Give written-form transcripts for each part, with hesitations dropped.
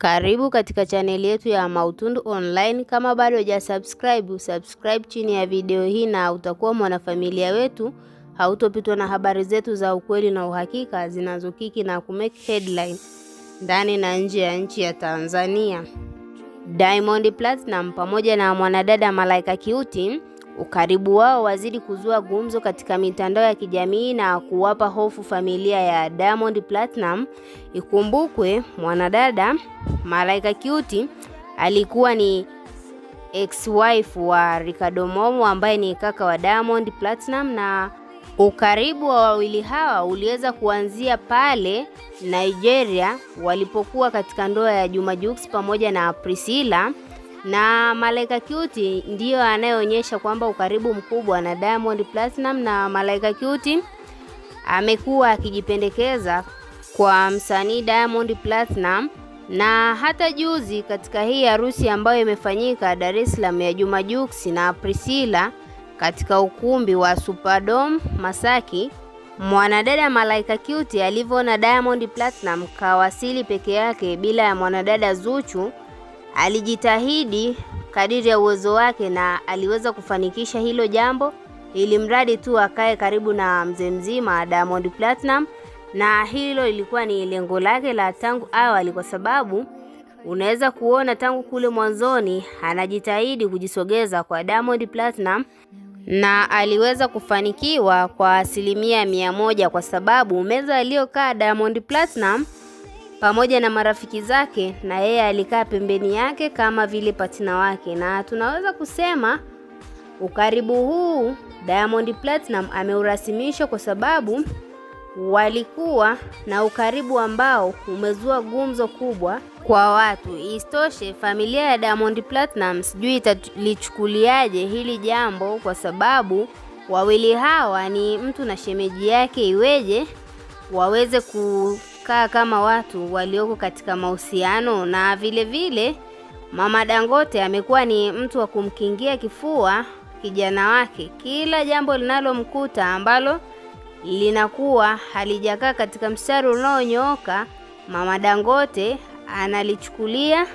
Karibu katika chaneli yetu ya Mautundu Online. Kama bado hujasubscribe, subscribe chini ya video hii na utakuwa mwanafamilia wetu. Hautopitwa na habari zetu za ukweli na uhakika zinazokiki na kumake headline ndani na nje ya nchi ya Tanzania. Diamond Platnumz pamoja na mwanadada Malaika Cute, ukaribu wao wazidi kuzua gumzo katika mitandao ya kijamii na kuwapa hofu familia ya Diamond Platnumz. Ikumbukwe mwanadada Malaika Cute alikuwa ni ex-wife wa Ricardo Momo ambaye ni kaka wa Diamond Platnumz, na ukaribu wa wawili hawa uliweza kuanzia pale Nigeria walipokuwa katika ndoa ya Juma Jux pamoja na Priscilla. Na Malaika Cute ndiyo anayeonyesha kwamba ukaribu mkubwa na Diamond Platnumz, na Malaika Cute amekuwa akijipendekeza kwa msanii Diamond Platnumz. Na hata juzi katika hii harusi ambayo imefanyika Dar es Salaam ya Juma Jux na Priscilla katika ukumbi wa Superdome Masaki, mwanadada Malaika Cute alivyoona Diamond Platnumz kawasili peke yake bila ya mwanadada Zuchu, alijitahidi kadiri ya uwezo wake na aliweza kufanikisha hilo jambo, ili mradi tu akae karibu na mzee mzima Diamond Platnumz. Na hilo ilikuwa ni lengo lake la tangu awali, kwa sababu unaweza kuona tangu kule mwanzoni anajitahidi kujisogeza kwa Diamond Platnumz, na aliweza kufanikiwa kwa 100%, kwa sababu meza aliyokaa Diamond Platnumz pamoja na marafiki zake, na yeye alikaa pembeni yake kama vile patina wake. Na tunaweza kusema ukaribu huu Diamond Platnumz ameurasimisha, kwa sababu walikuwa na ukaribu ambao umezua gumzo kubwa kwa watu. Isitoshe, familia ya Diamond Platnumz sijui italichukuliaje hili jambo, kwa sababu wawili hawa ni mtu na shemeji yake, iweje waweze kukaa kama watu walioko katika mahusiano? Na vile vile Mama Dangote amekuwa ni mtu wa kumkingia kifua kijana wake. Kila jambo linalomkuta ambalo linakuwa halijakaa katika mstari unaonyooka, Mama Dangote analichukulia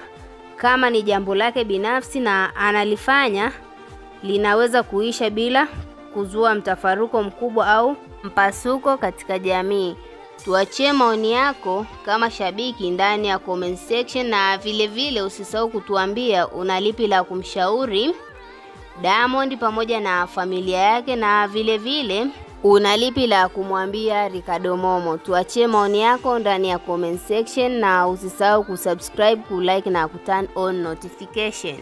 kama ni jambo lake binafsi na analifanya linaweza kuisha bila kuzua mtafaruko mkubwa au mpasuko katika jamii. Tuachie maoni yako kama shabiki ndani ya comment section, na vile vile usisahau kutuambia una lipi la kumshauri Diamond pamoja na familia yake, na vile vile una lipi la kumwambia Ricardo Momo. Tuachie maoni yako ndani ya comment section, na usisahau kusubscribe, kulike na kuturn on notification.